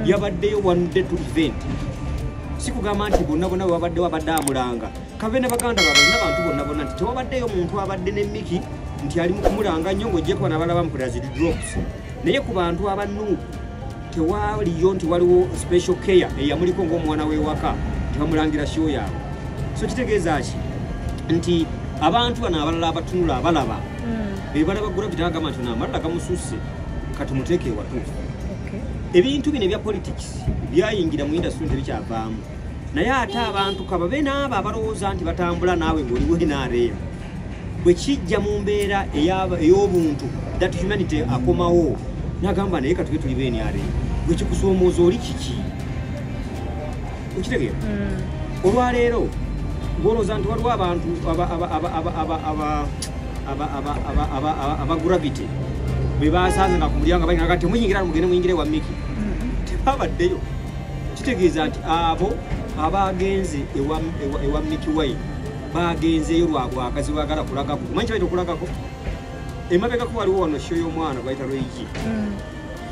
Yabaddeyo one day to event. Sikugamba nti bonna bonna babaddewo abadde amulanga, kabe ne baganda baabwe n'abantu bonna bonna, nti tewabaddeyo muntu abadde ne Mickey nti ali mu kumulanga nnyo, ng'oggyeko bano abalaba mukolera zi drops. Naye ku bantu aba NUP tewaliyo nti waliwo special care eyamuliko ng'omwana w'ewaka nti bamulangira show yaabwe. So kitegeeza ki? Nti abantu bano abalala abatunula abalaba be balaba Gravity, agamba nti naamalala gamususse, katumuteeke ewatuufu. Ebintu bino ebya politics byayingira mu industry tebikyavaamu, naye ate abantu kababe n'abo abalowooza nti batambula naawe ng'oliwo NRM, bwe kijja mu mbeera ey'obuntu, that humanity akomawo n'agamba, "Naye katube tuli be NRM, bwe kikusoomooza oli kiki?" Okitegeera? Olwaleero ng'olowooza nti waliwo abantu aba Gravity be basanze nga ku mulyango balina kati, "Temuyingira, mugende muyingire wa Mickey." Tebabaddeyo. Kitegeeza nti abo abagenze ewa Mickey Wine bagenzeeyo lwa bwagazi, bwagala kulagako. Omanyi kyebayita okulagako? Emabegako waliwo wano show y'omwana bayita Roigi.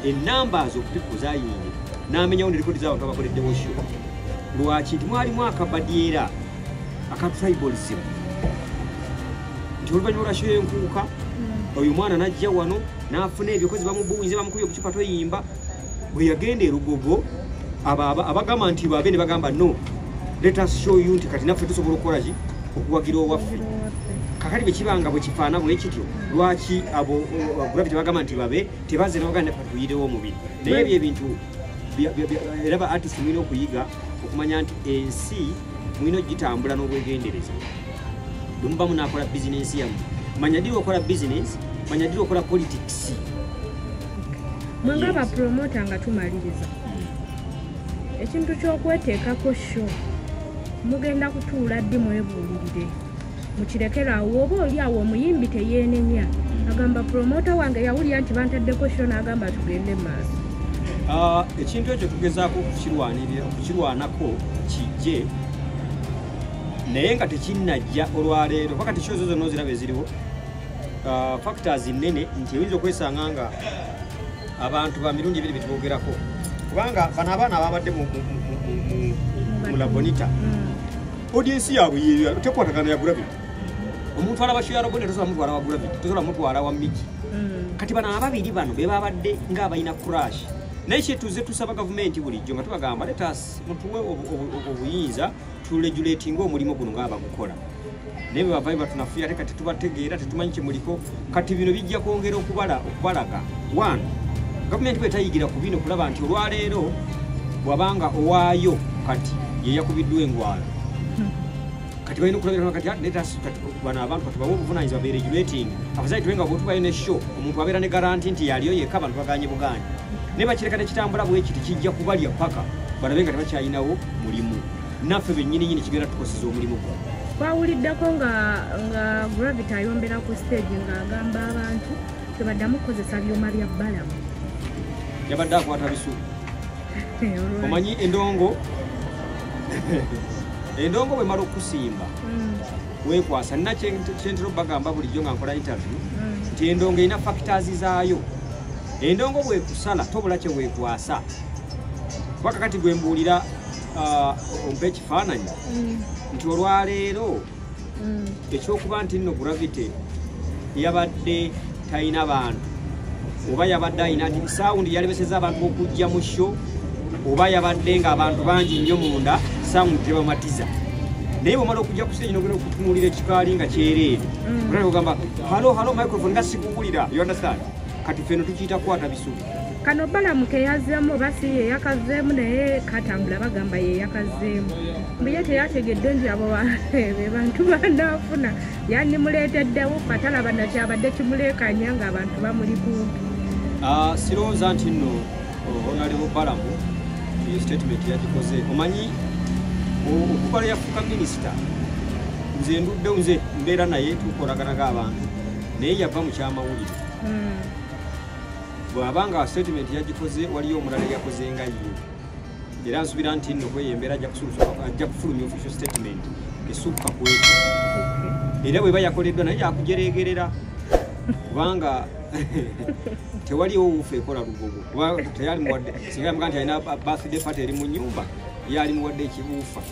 Enumbers of people zayingira n'amenyawo ne rekodi z'abantu abakoleddewo show. Lwaki? Nti mwalimu akabadyera aka tribalism, nti oluvannyuma lwa show y'enkuuka, oyo mwana najja wano n'afuna ebyokozi, bamubuwinze, bamukubye obucupa, toyimba. Bwe yagenda e Lugogo, abagamba nti babe ne bagamba, "No, let us show you nti kati naffe tusobola okukola ki? Okuwagira owaffe." Kakati bwe kibanga bwe kifaana bwe kityo, lwaki abo Gravity bagamba nti babe tebazze nebagamba naffe tuyirewo omubiri? Naye ebyo ebintu era ba artist mulina okuyiga okumanya nti ensi mulina ogitambula n'obwegendereza. Bwe muba munaakola bizinensi yammwe, manya diri okola bizinensi, manya diri okola politics. Mwe nga bapromota, nga tumaliriza, ekintu ky'okweteekako show mugenda kutuula ddi mwebuulirire mukirekerawo, oba oli awo omuyimbi teyeenenya, agamba, "Promota wange yawulira nti bantaddeko show," n'agamba, "Tugende mu maaso"? Ekintu ekyo tugezaako okukirwanirira, okukirwanako kijje, naye nga tekinnajja olwaleero. Paka tikyozo zonna oziraba eziriwo, factors nnene nti oyinza okwesanga nga abantu ba mirundi ebiri betwogerako, kubanga bano abaana ababadde mu Labonita, audience yaabwe tekwatagana ya Gravity. Omuntu alaba show ya Labonita tosobola mutwala wa Gravity, tosobola mutwala wa Mickey. Kati bano ababiri bano be babadde ng'abalina crash, naye kyetuze tusaba gavumenti bulijjo nga tubagamba, "Let us, mutuwe obuyinza turegulatinga omulimu guno ng'abagukola." Naye bwe bavayo batunafuya, ate kati tubategeera, tetumanyi kyemuliko. Kati bino bijja kwongera okubalaga one, gavumenti bwetayigira ku bino kulaba nti olwaleero bwabanga owaayo kati ye yakubiddwa engwala, kati balina okulabira kati let us, kati bano abantu kati bawe obuvunanyizibwa be regulating. Afazali tuwe nga bwetubayo ne show, omuntu abeera ne guarantee nti yaliyo yekka, abantu baganye buganyi. Naye bakireka tekitambula bwe kiti, kijja kubalya paka balabe nga tebakyalinawo mulimu. Naffe bennyini nyini kigenda tukoseza omulimu guno. Twawuliddeko nga Gravity ayombera ku stage ng'agamba abantu tebaddamu kukozesa byuma bya Balamu. Yabadde akwata bisubi. Omanyi endongo, endongo bwemala okusimba weekwasa. Nina kyentera obagamba bulijjo nga nkola interview nti endongo erina factors zaayo. Endongo bwekusala tobula kye weekwasa, kuba kakati gwe mbuulira, ompa ekifaananyi nti olwaleero ekyokuba nti nno Gravity yabadde talina bantu, oba yabadde alina nti sound yalemeseza abantu okujja mu show, oba yabadde ng'abantu bangi nnyo munda, sound tebamatiza. Naye bwomala okujja ku stage nogenda okutunuulira ekikaali nga kyereere, otandika ogamba, "Hello, hello, microphone, nga sikuwulira." You understand? Kati feno tukiyita kukwata bisubi. Kano Balamu keyazzeemu oba si ye yakazzeemu, naye katambula bagamba ye yakazzeemu, mbu ye teyategedde nti abo be bantu banaafuna yandimuleeteddewo, katalaba nakyabadde kimuleekanya ng'abantu bamuli kumpi. Sirowooza nti nno Honorable Balamu eyo statement yagikoze. Omanyi okuva lwe yafuuka minisita, nze ndudde, nze mbeera naye, tukolagana ng'abantu, naye yava mu kyamawulire. Bw'aba nga statement yagikoze, waliyo omulala eyakoze nga ye, era nsuubira nti nno kweyo embeera ajja kufulumya official statement esukka ku ekyo. Era bweba yakoleddwa naye yakujeregerera, kubanga Tewaliwo woofer ekola lugogo, kuba teyali muwadde. Singa yamuga nti alina birthday party eri mu nyumba, ye ali muwadde ekiwoofer.